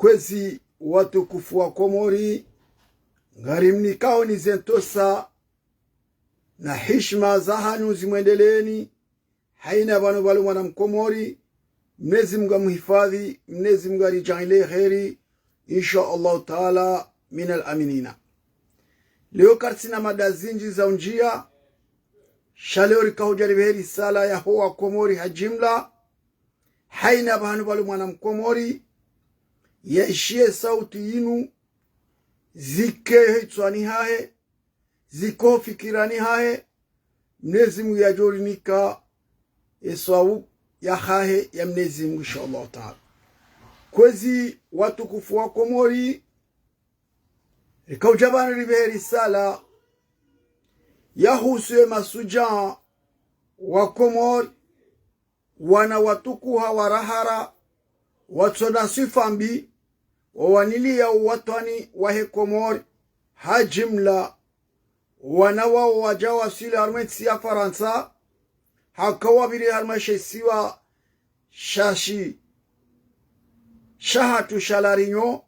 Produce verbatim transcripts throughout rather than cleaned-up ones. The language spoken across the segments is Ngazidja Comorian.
Kwezi watukufu wa Komori, ngarimnikao ni ze ntsosa na hishima zahanyu zimwendeleeni, haina pvanu pvalo mwana Mkomori, Mnyezi Mungu amuhifadhi, Mnyezi Mungu aridjaanlie heri, insha Allahu Taala, minal aminina. Leo karitsina mada zindji za undjia, sha leo rikao hudja ripvehe risala yaho wa Komori ha jimla, haina pvanu pvalo mwana Mkomori, yaishiye sauti yinu, zike hitswani hahe, ziko fikirani hahe, Mnyezi Mungu yadjorinika ye swawabu yahahe ya Mnyezi Mungu, insha Allahu Taala. Kwezi watukufu wa Komori, rikao hudja pvanu ripvehe risala yahusu ye masudjaa wa Komori, wana watukuha wa rahara, watsona swifa mbi, wawaniliya uwatwani wahe Komori ha jimla, wana wao wadja waswili harumwa entsi ya Farantsa, haka wapviri harumwa she isiwa shashi shahatru sha La Réunion,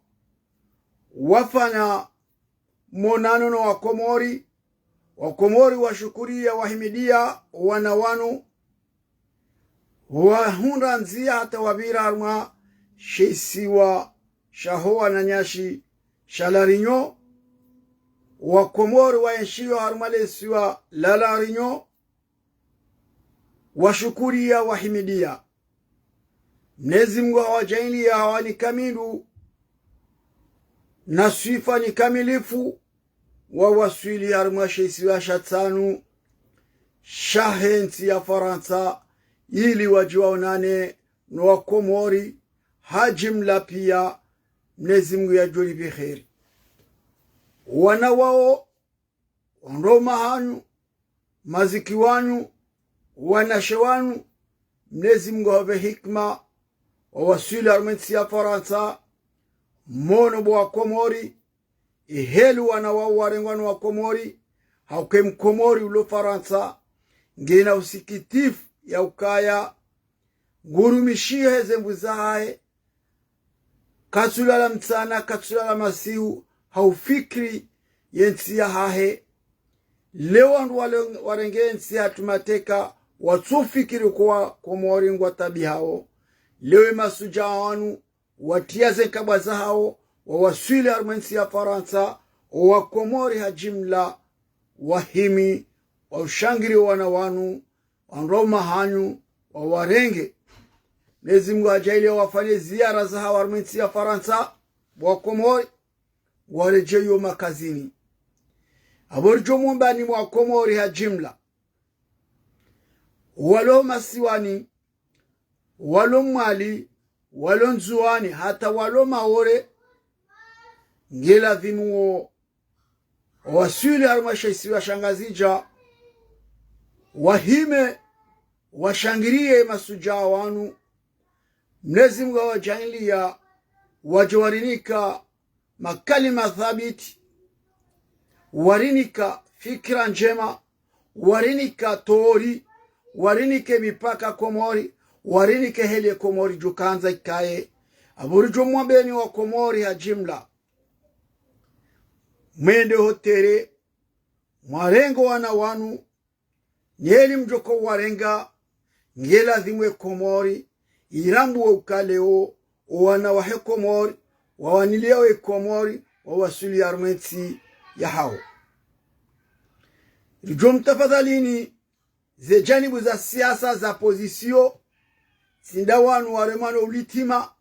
wafanya monano no wa Komori, wa Komori washukuriya, wahimidiya wana wanu, wahundra ndzia hata wapvira harumwa she isiwa shaho wananyashi sha La Réunion, wa Komori waenshio harumwa le isiwa la La Réunion, washukuriya, wahimidiya. Mnyezi Mungu hawadjaanliya, hawanika mindru na swifa nyi kamilifu, wawaswili harumwa she isiwa sha tsanu shahe ntsi ya Farantsa, ili wadje waonane no wa Komori ha jimla piya, Mnyezi Mungu yadjoripve heri. Wana wao, wandru wa umahanyu, maziki wanyu, wanashe wanyu, Mnyezi Mungu hawapve hikima, wawaswili harumwa entsi ya Farantsa, mwono bo wa Komori, iheli wana wao warengwa no wa Komori, hauka ye Mkomori ulo Farantsa, ngena usikitifu ya ukaya, ngurumishihe ze nvu zahahe, katsulala mtsana, katsulala masihu, haufikiri ye ntsi yahahe. Leo wandru wale-, warenge entsi yahatru mateka, watsufikiri ko wa Komori ngwatabihao. Leo ye masudjaa wanu, watriya ze nkabwa zahao, wawaswili harumwa entsi ya Farantsa, wa Komori ha jimla, wahimi, waushangiriye wana wanu, wandru wa umahanyu, wawarenge. Mnyezi Mungu hadjaanliya wafanye ziara zahao harumwa entsi ya Farantsa, bo wa Komori, waredjeyi yo makazini. Apvo ridjo mwombani mwa Komori ha jimla, walo masiwani, walo Mwali, walo Ndzuwani, hata walo Maore, ngeladhimu wo wawaswili harumwa she isiwa sha Ngazidja, wahime, washangiriye masudjaa wanu. Mnyezi Mungu hawadjaanliya, wadje warinika makalima thabiti, warinika fikira ndjema, warinika tori, warinike mipaka Komori, warinike heli ye Komori djukandza ikaye. Apvo ridjo mwombeni wa Komori ha jimla, mwende ho terrain, mwarenge wana wanu, neli mdjoko warenga, ngeladhimu ye Komori irambuwe uka leo, o wana wahe Komori, wawaniliya we Komori, wawaswili harumwa entsi yahao. Ridjo mtafadhalini, ze janibu za siasa za opposition, tsi nda wanu waremwa no ulitima,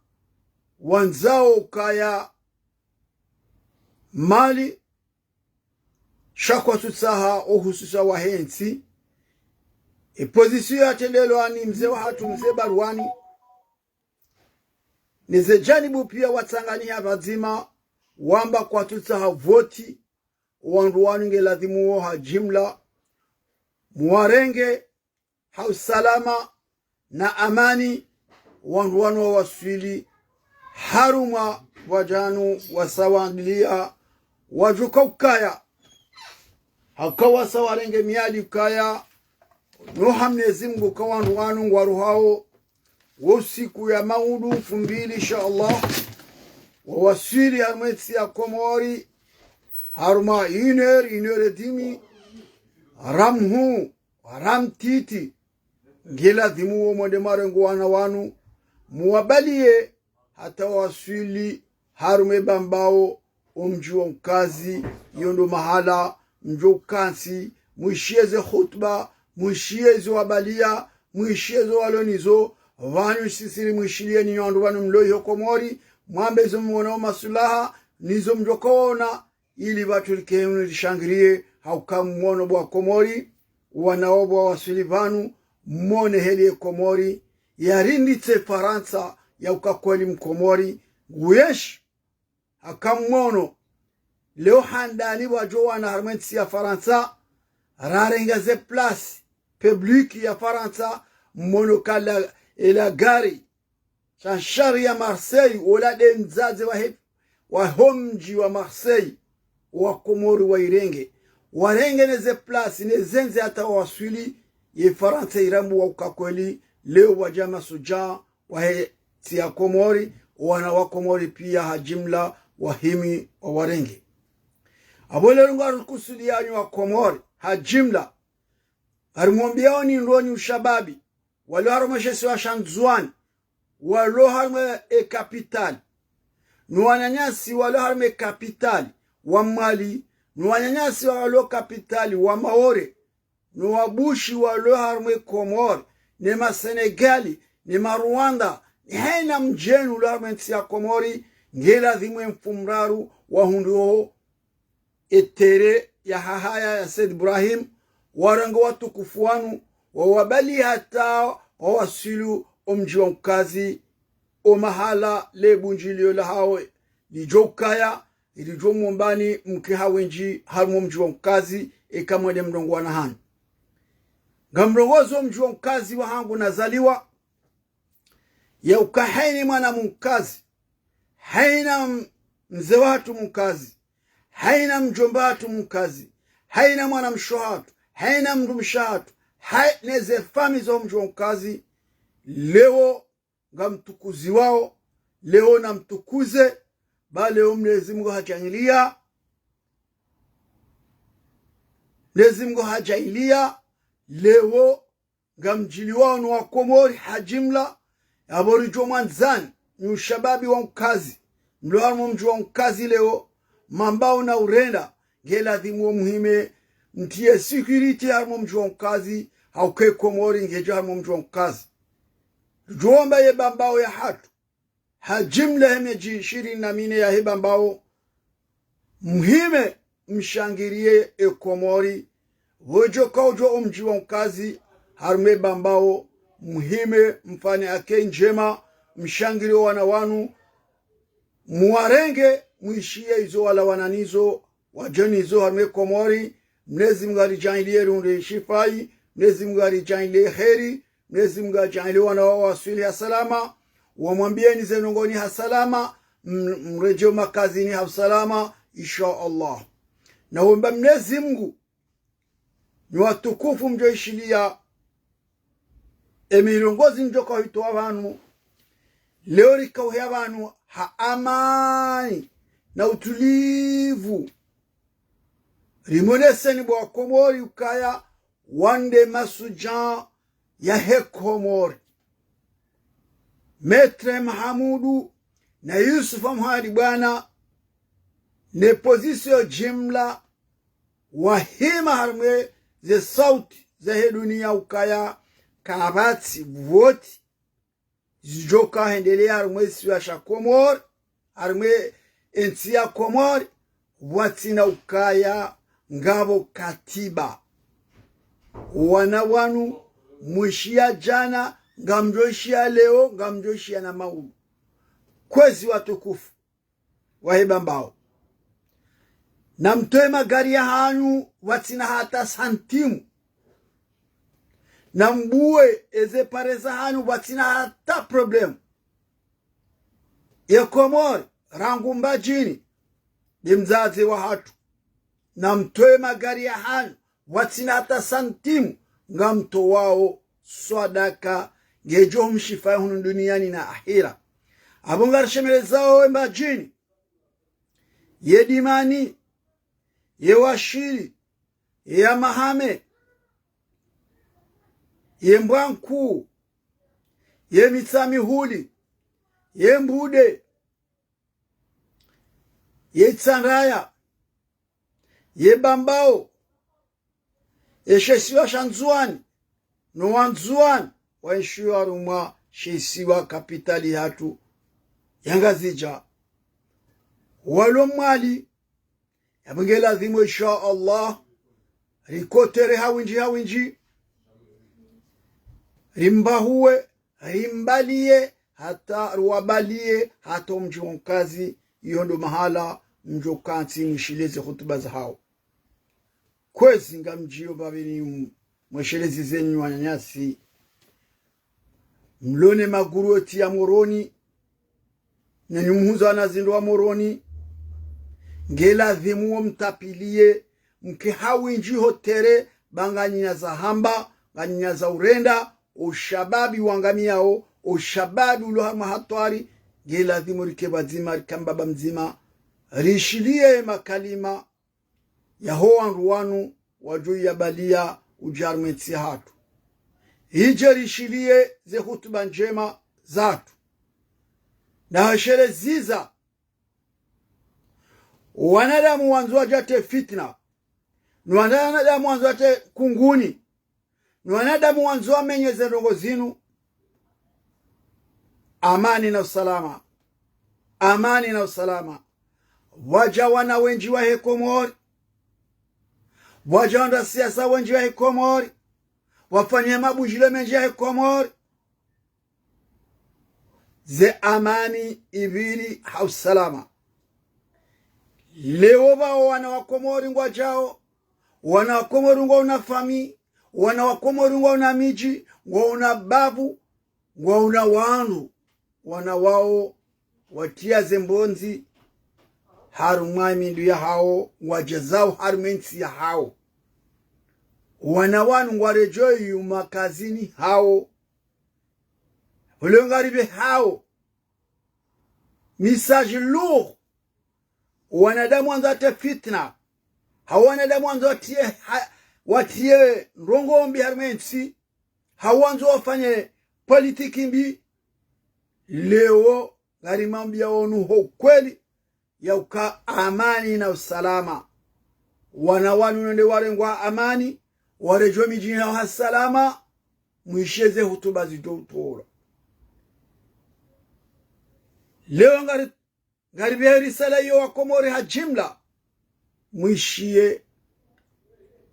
wandzao ukaya mali, sha kwatsutsaha o uhususa wahe ntsi. Ye opposition yatrendelwa ni mze wahatru, mze Barwani, ne ze janibu piya watsanganyiha pvadzima, wamba kwatsutsaha voti, wandru wanu ngeladhimu wo ha jimla muwarenge ha usalama na amani, wandru wanu wawaswili harumwa pvwajanu wasawandilia, wadjuka ukaya hauka wasawarenge miadi ukaya no ha Mnyezi Mungu ka wandru wanu ngwaruhao wo usiku ya maudu mfumbili, insha Allah. wawaswili harumwa entsi ya Komori, harumwa une heure, une heure et demie, ramhuu, ramtiti, ngeladhimu wo mwende mwarenge wana wanu, muwabaliye hata wawaswili harumwa Bambao, omdji wa Mkazi, iyo ndo mahala mdjo ukantsi, mwishiye ze khutba, mwishiye zo wabaliya, mwishiye zo walo nizo, pvanu sisi ri mwishiliye ni wandru pvanu mlo iho Komori, mwambe zo mwonao maswilaha, nizo mdjo kaona, ili pvatsu rikenu rishangiriye, hauka mwono bo wa Komori, wana wo bo wawaswili pvanu, mwone heli ye Komori, yarinditse Farantsa, ya uka kweli Mkomori, nguyenshi, haka mwono, leo handani wadjo wana harumwa entsi ya Farantsa, rarenga ze place publique ya Farantsa, mwono kala ela gari, sha nshari ya Marseille, ola nde mdzadze wahe, waho mdji wa Marseille, wa Komori wairenge. Warenge ne ze place, ne zendze hata wawaswili, ye Farantsa irambuwa uka kweli, leo wadja mashudjaa, wahe ntsi ya Komori, wana wa Komori piya ha jimla, wahimi wawarenge. Apvo leo ngarikusudiyanyi wa Komori, ha jimla, ngarimwambiyao nyi ndronyi ushababi, walo harumwa she isiwa sha Ndzuwani, walo harumwa e capitale, no wananyasi walo harumwa e capitale wa Mwali, no wananyasi walo capitale wa Maore, no wabushi walo harumwa e Komori, ne Masenegali, ne Marwanda, ne hayina mdji unu ulo harumwa entsi ya Komori, ngeladhimu e mfumoraru wahundru oho e terrain ya hahaya ya Said Ibrahim, warenge watukufu wanu, wawabali hata wawaswili omdji wa Mkazi, o mahala le bundjilio lahawo lidjo ukaya, lidjo mwombani mke ha wendji harumwa omdji wa Mkazi, eka mwende mrongowa na hanyu. Ngamrongozo omdji wa Mkazi wahangu nazaliwa, ya uka hayina mwana Mkazi, hayina m-, mze wahatru Mkazi, hayina mdjomba wahatru Mkazi, hayina mwanamshe wahatru, hayina mdrumshe wahatru, hay-, ne ze famiyi zo mdji wa Mkazi, leo ngamtukuziwao, leo namtukuze, ba leo Mwenyezi Mungu hadjaaliya, Mwenyezi Mungu hadjaaliya, leo ngamdjiliwao no wa Komori ha jimla, yapvo ridjo mwandzani, nyi ushababi wa Mkazi, mlo harumwa omdji wa Mkazi leo, mambao na urenda, ngeladhimu wo muhime, mtriye sécurité harumwa omdji wa Mkazi, hauka e Komori ngedjo harumwa omdji wa Mkazi. Ridjo wamba ye Bambao yahatru, ha jimla he midji ishirini na mine yahe Bambao, muhime mshangiriye e Komori, pvo djo kaudjo omdji wa Mkazi, harumwa e Bambao, muhime mfanye accueil ndjema, mshangiriye wana wanu, muwarenge, mwishiye izo walawana nizo, wadje nizo harumwa e Komori, Mwenyezi Mungu aridjaaliye runde shifayi, Mwenyezi Mungu aridjaaliye heri, Mwenyezi Mungu adjaaliye wana wawaswili ha salama, wamwambiyeni ze ndrongoo nyi ha salama, m-, mredjee makazini ha usalama, insha Allah. Na womba Mwenyezi Mungu, nyi watukufu mdjo ishiliya e mirongozi mdjo kahitowa pvanu, leo rikauheya pvanu ha amani na utulivu. Rimoneseni bo wa Komori ukaya wanu nde mashudjaa yahe Komori. Maître Mahamudu na Yusuf Muhadi bwana, ne opposition jimla, wahima harumwa ze sauti zahe duniya ukaya kapvatsi voti zidjo ka hendeleya harumwa isiwa sha Komori, harumwa entsi ya Komori, pvwatsina ukaya ngapvo katiba. Wana wanu, mwishiya djana, ngamdjo ishiya leo, ngamdjo ishiya na maudu. Kwezi watukufu wahe Bambao, namtowe magari yahanyu, pvatsina hata santimu. Nambuwe eze pare zahanyu, pvatsina hata problème. Ye Komori, rangu Mbadjini, nde mdzadze wahatru. Namtowe magari yahanyu, pvatsina hata santimu, ngamtowao swadaka, ngedjo mshifayi hunu duniyani na ahira. Apvo ngarishemelezao we Mbadjini, ye Dimani, ye Washili, ye Hamahame, ye Mbwankuu, ye Mitsamihuli, ye Mbude, ye Itsandraya, ye Bambao, ye she isiwa sha Ndzuwani, no Wandzuwani waenshio harumwa she isiwa kapitali yahatru ya Ngazidja. Walo Mwali, yapvo nge ladhimu, insha Allah, rikotere ha windji ha windji, rimbahuwe, rimbaliye, hata riwabaliye, hata omdji wa Nkazi, iyo ndo mahala mdjo kantsi mwishiliye ze hutuba zahawo. Kwezi ngamdjiyo mbapvi ni mweshelezi zenyu wananyasi. Mlo ne magurweti ya Moroni, nenyi muhundza wanazindru wa Moroni, nge ladhimu wo mtapiliye, mke ha windji ho terrain, ba nganyi na za hamba, nganyi na za urenda, o shababi wangamiyao, o shababi ulo harumwa hatwari, nge ladhimu rike pvwadzima, rike mbaba mdzima, rishiliye makalima yaho wandru wanu wadjo yabaliya udja harumwa entsi yahatru. Idje rishiliye ze hutuba ndjema zahatru. Na hasheleziza, wanadamu wandzo wadjate fitna, no wanadamu wandzo wate kunguni, no wanadamu wandzo wamenye ze ndrongo zinu. Amani na usalama. Amani na usalama. Pvwadja wana wendji wahe Komori. Pvwadja wandru wa siasa wendji wahe Komori. Pvwafanya mabudjilo mendji yahe Komori. Ze amani ipvili ha usalama. Leo pvao wana wa Komori ngwadjao, wana wa Komori ngwauna fami, wana wa Komori ngwauna midji, ngwauna bavu, ngwauna wandru, wana wao watiya ze mbondzi harumwa mindru yahawo, ngwadjezao harumwa entsi yahawo. Wana wanu ngwaredjeo makazini hawo. Ole ngaripvehao message lourd. Wanadamu wandzo wate fitna. Hau wanadamu wandzo watiye, ha-, watiye ndrongo mbi harumwa entsi. Hau wandzo wafanye politiki mbi. Leo ngarimwambiyao nu ho ukweli, ya uka amani na usalama. Wana wanu nende warengwa amani, waredjeo midjini yahawo ha salama, mwishiye ze hutuba zidjo utowa. Leo ngari, ngaripvehe risala iyo wa Komori ha jimla, mwishiye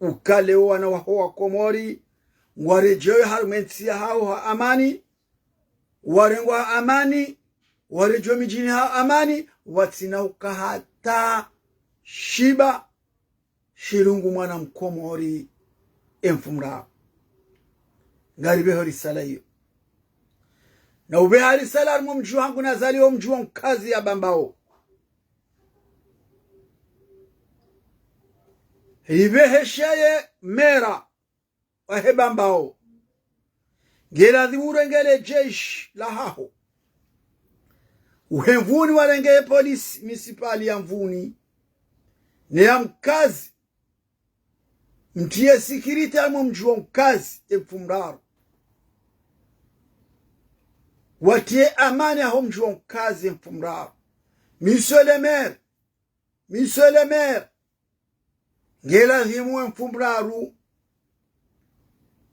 uka leo wana waho wa Komori, ngwaredjeo harumwa entsi yahawo ha amani, warengwa ha amani, waredjeo midjini ha amani, watsina uka hata shiba shilungu mwana Mkomori emfumra. Ngaripveho risala iyo. Na upveha risala harumwa omdji wahangu nazaliwa, omdji wa Nkazi ya Bambao. Ripvehe sheye mera wahe Bambao. Nge ladhimu urenge le jeshi lahaho. Uhe Mvuni warenge ye polisi municipale ya Mvuni ne ya Nkazi. Mtiye sécurité harumwa omdji wa Nkazi emfumraru. Watiye amani yaho mdji wa Nkazi emfumraru. Monsieur le maire, Monsieur le maire, nge ladhimu emfumraru,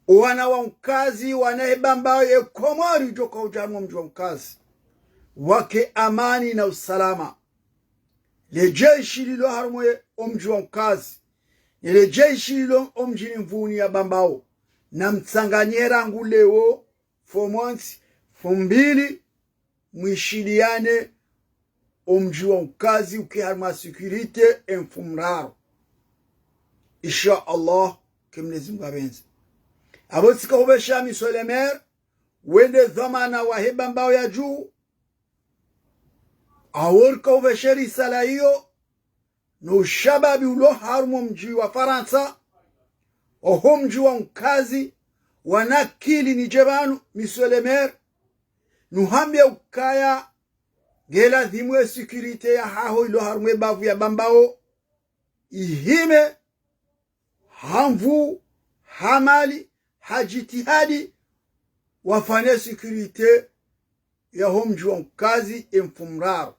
wana wa Nkazi, wana he Bambao, ye Komori djoka udja harumwa omdji wa Nkazi, wake amani na usalama. Le jeshi lilo harumwa omdji wa Nkazi, ne le jeshi lilo omdjini Mvuni ya Bambao, na mtsanganye rangu leo, mfumontsi, mfumbili, mwishiliyane, omdji wa Nkazi uke harumwa sécurité emfumraru. Insha Allah, ke Mwenyezi Mungu apvendze. Apvo tsika hupvesha Monsieur le maire, wende dhwamana wahe Bambao ya juu, awo rika hupveshe risala iyo, no ushababi ulo harumwa omdji wa Farantsa, oho mdji wa Nkazi, wana akili nidje pvanu, Monsieur le maire, nuhambiye ukaya Nge lazimu e sécurité yahaho ilo harumwa e bavu ya Bambao ihime, ha nvuu, ha mali, ha djitihadi, wafanye sécurité yaho mdji wa Nkazi e mfumraru.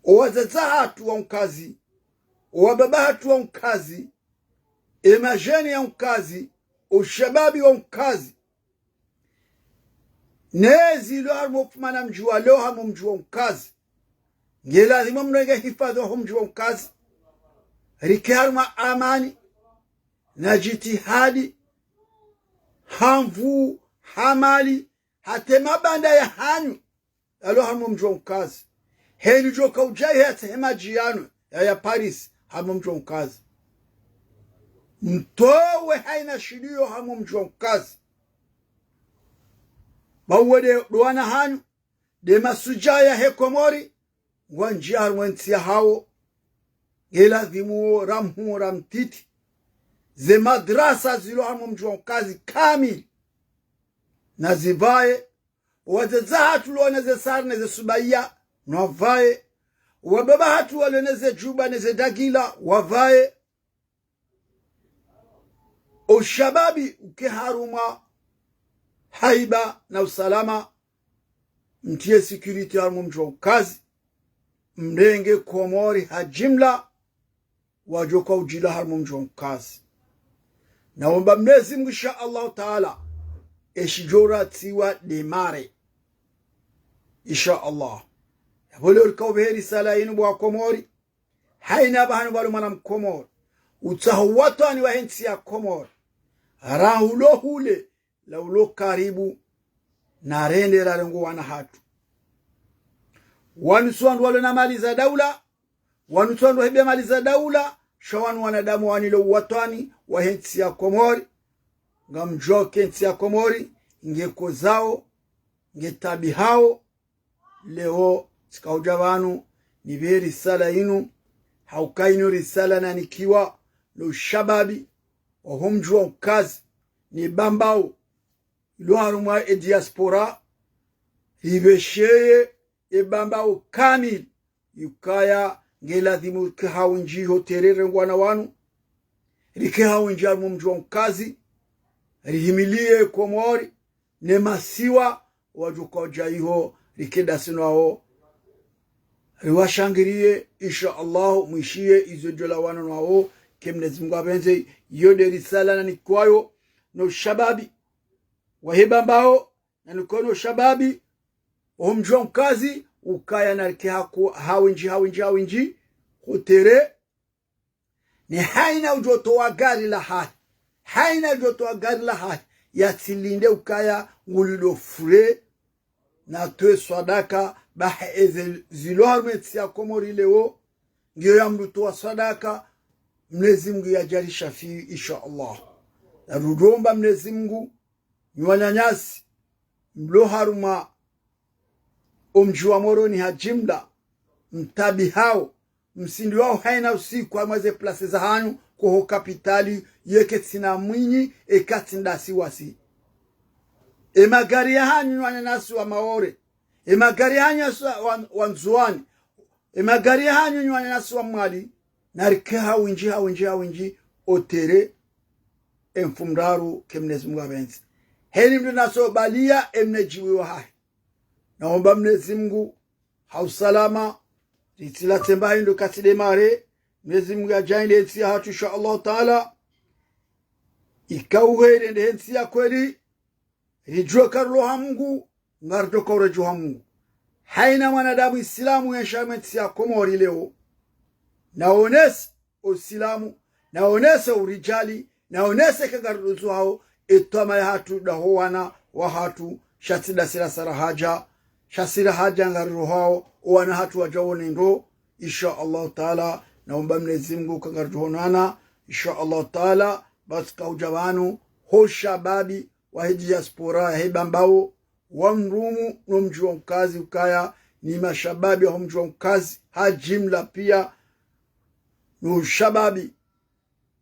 O wadzadze hatru wa Nkazi, o wababa hatru wa Nkazi, e madjeni ya Nkazi, o shababi wa Nkazi, ne zilo harumwa o mfumo na mdji wa leo harumwa o mdji wa Nkazi. Nge lazimu mrenge hifadhwi waho mdji wa Nkazi. Rike harumwa amani, na djitihadi, ha nvuu, ha mali, hata e mabanda yahanyu yalo harumwa o mdji wa Nkazi. Heni djoka udjayi hata e madji yanu ya, ya Paris harumwa o mdji wa Nkazi. Mtowe haina shiliyo harumwa o mdji wa Nkazi. Ba uwo nde, ndo wana hanyu, nde masudjaa yahe Komori, ngwandjiya harumwa e ntsi yahawo. Nge lazimu wo ra mhuu ra mtiti, ze madrasa zilo harumwa o mdji wa Nkazi kamili nazipvaye. O wadzadze hatru walo ne ze sare ne ze subaiya, nawapvaye. O wababa hatru walo ne ze djuba ne ze dagila, wapvaye. O shababi uke harumwa haiba na usalama, mtriye sécurité harumwa o mdji wa Nkazi, mrenge Komori ha jimla, wadjoka udjila harumwa o mdji wa Nkazi. Naomba Mnyezi Mngu, insha Allahu Taala, e shidjo ratsiwa démarrer, insha Allah. Yapvo leo rika upvehe risala yinu bo wa Komori, haina pvahanu pvalo mwana Mkomori, utsaho watwani wahe ntsi ya Komori, ra hulo hule, la ulo karibu, narende rarenge o wana hatru. Wanu tsi wandru walo na mali za daula, wanu tsi wandru wahiba mali za daula, sha wanu wanadamu wanilo uwatwani wahe ntsi ya Komori. Ngamdjuao ke ntsi ya Komori nge kozao, nge taabihao. Leo tsika udja pvanu nipvehe risala yinu, hauka yinu risala nanikiwa no shababi waho mdji wa Nkazi ne Bambao ilo harumwa e diaspora, ripvesheye e Bambao kamili, yukaya nge lazimu rike ha windji ho terrain rengwa na wanu, rike ha windji harumwa o mdji wa Nkazi, rihimiliye Komori ne masiwa, wadjoka udja iho, rike dasi nwawo, riwashangiriye, insha Allah, mwishiye izo djo lawana nwawo, ke Mnyezi Mngu yapvendze. Iyo nde risala nanikiwayo no shababi wahe Bambao, nanikiwayo no shababi waho mdji wa Nkazi, ukaya narike ha ku-, ha windji, ha windji, ha windji, ho terrain. Ne haina udjo towa gari lahahe, haina udjo towa gari lahahe, yatsilinde ukaya ngulindo frais, natowe swadaka, ba eze zilo harumwa e ntsi ya Komori leo, ngiyo ya mndru towa swadaka, Mnyezi Mngu yadjaanli shafi, insha Allah. Narudjo omba Mnyezi Mngu, nyi wananyasi mlo harumwa o mdji wa Moroni ha jimla, mtaabihao, msindjiwao haina usiku harumwa ze place zahanyu, ko ho kapitali, yeka tsi na mwinyi, eka tsi ndasi wasi. E magari yahanyu nyi wananyasi wa Maore, e magari yahanyu wa, wa Ndzuwani, e magari yahanyu nyi wananyasi wa Mwali, narike ha windji, ha windji, ha windji, ho terrain, e mfumraru ke Mnyezi Mngu yapvendze. Heni mndru naso baliya e mnadjiwi wahahe. Naomba Mnyezi Mngu, ha usalama, ritsila tsemba hindru katsi démarrer, Mnyezi Mngu yadjaanli e ntsi yahatru, insha Allahu Taala, ikauhe irende he ntsi ya kweli, ridjuwe ka rilo ha Mngu, ngaridjo ka uredjei ha Mngu. Haina mwanadamu Isilamu yensha mwe ntsi ya Komori leo, naonese o Usilamu, naonese urijali, naonese ka ngaridjo zuhao, e twamaya yahatru ndaho wana wahatru, sha tsi ndasi ra sara hadja, sha si ra hadja ngarirohao, o wana hatru wadja wone ndro, insha Allahu Taala, naomba Mnyezi Mngu ka ngaridjo honana, insha Allahu Taala, basi ka udja pvanu, ho shababi, wahe diaspora, yahe Bambao, wa mrumu no mdji wa Nkazi ukaya, ni mashababi waho mdji wa Nkazi, ha jimla pia, no shababi,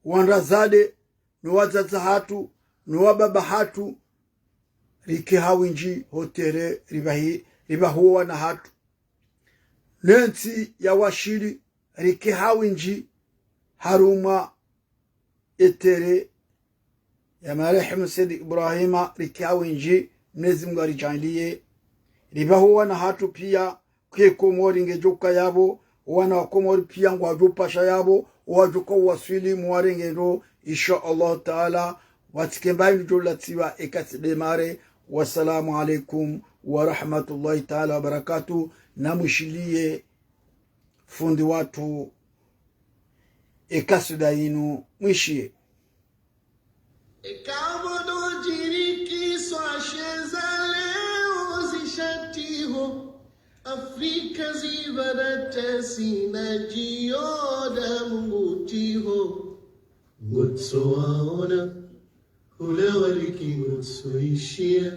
wandra zade, no wadzadze hatru, no wababa hatru, rike ha windji ho terrain, ripvahi, ripvahe owana hatru. Ne ntsi ya washili, rike ha windji harumwa ye terrain ya marehemu Said Ibrahima, rike ha windji, Mwenyezi Mungu aridjaanliye. Ripvahe owana hatru piya, ke Komori ngedjo kaya pvo, owana wa Komori piya ngwadjo pashaya pvo, owadjo ka uwaswili muwarenge ndro, insha Allah Taala, watsike mbayi ndjo latsiwa eka tsi démarrer. Wassalamu alaikum wa rahmatullahi taala wa barakatuh. Namwishiliye fundi watru, eka suda yinu mwishiye. Eka pvo ndo djiri kiswa she za leo zishatiho, Afrika zipvara tasi na djiyo damu ngutiho. Ngutso waona, hula wariki ngutso ishiya.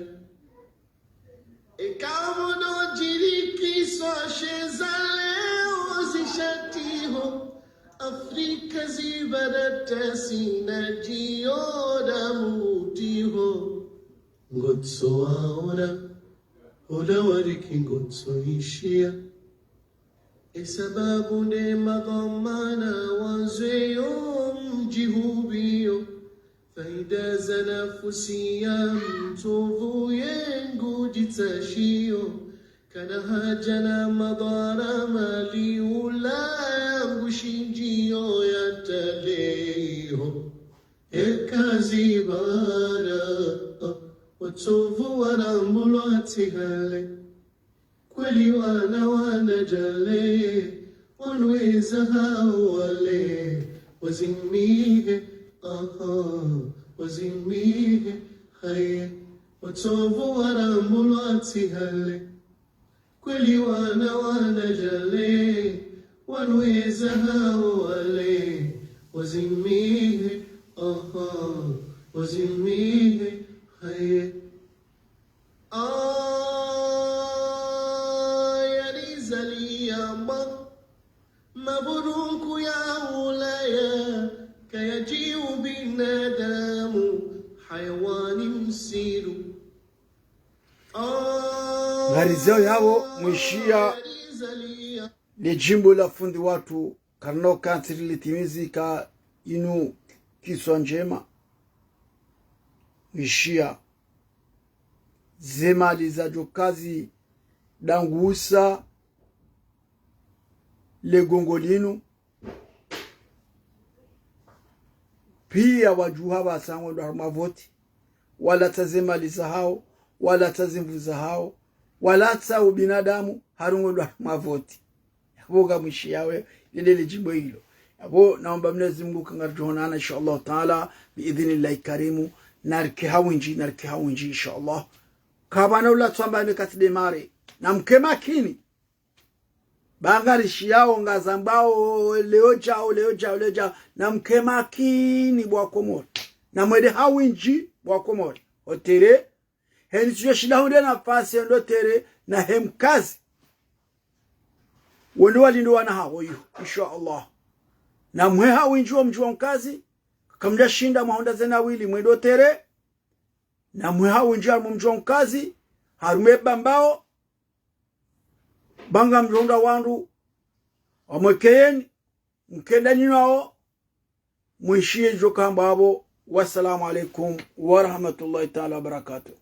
Eka pvo ndo djiri kiswa she za leo zishatiho, Afrika zipvara tasi na djiyo damu ngutiho. Ngutso waona, hula wariki ngutso ishiya. Ye sababu nde madhwamana wazweyo mdjihupviyo, faida za nafusi ya mtsovu ye ngudjitsashiyo, kana haja na madhwara mali ula ya ngushindjiyo ya taleiho. Eka zipvara, o, watsovu warambulwa tsi hale. Kweli wana wana djale, wanu eza hao wale, wazimihe, aha, wazimihe, haye, watsovu warambulwa tsi hale. Kweli wana wana djale, wanu eza hao wale, wazimihe, aha, wazimihe, haye. Aya nizaliya ma, maburuku ya ulaya, kaya djiu binadamu, hayawani msiru. Aya ngarizeo yapvo mwishiya nizaliya. Le djimbo la fundi watru, karina ukantsi rilitimizi ka inu kiswa ndjema. Mwishiya. Ze mali zadjo kazi dangusa le gongo linu. Piya wadjuha pvasa ngwendo harumwa voti. Walatsa ze mali zahao, walatsa ze nvu zahao, walatsa ubinadamu, hari ngwendo harumwa voti. Yapvo ngamwishiyawo, lile le djimbo ilo. Yapvo, naomba Mwenyezi Mungu ka ngaridjo onana, insha Allah Taala, bi idhnillahi karimu, narike ha windji, narike ha windji, insha Allah. Kapvana ula tsamba ne katsi démarrer. Namke makini. Ba ngarishiyawo ngazambao, leo djao, leo djao, leo djao. Namke makini bo wa Komori. Namwende ha windji bo wa Komori. Ho terrain, heni tsidjo shinda hundre nafasi yo ndo terrain na he mkazi. Wende walinde wana hawo yo, insha Allah. Namwe ha windji wo mdji wa mkazi, kamdja shinda mwahundra zena wili mwende ho terrain. Namwe ha windji harumwa mdji wa mkazi, harumwa Bambao, ba ngamdjo hundra wandru wamwekeyeni, mkenda nyinyi nawo, mwishiye djo kamba apvo. Wassalamu alaikum wa rahmatullahi taala wa barakatuh.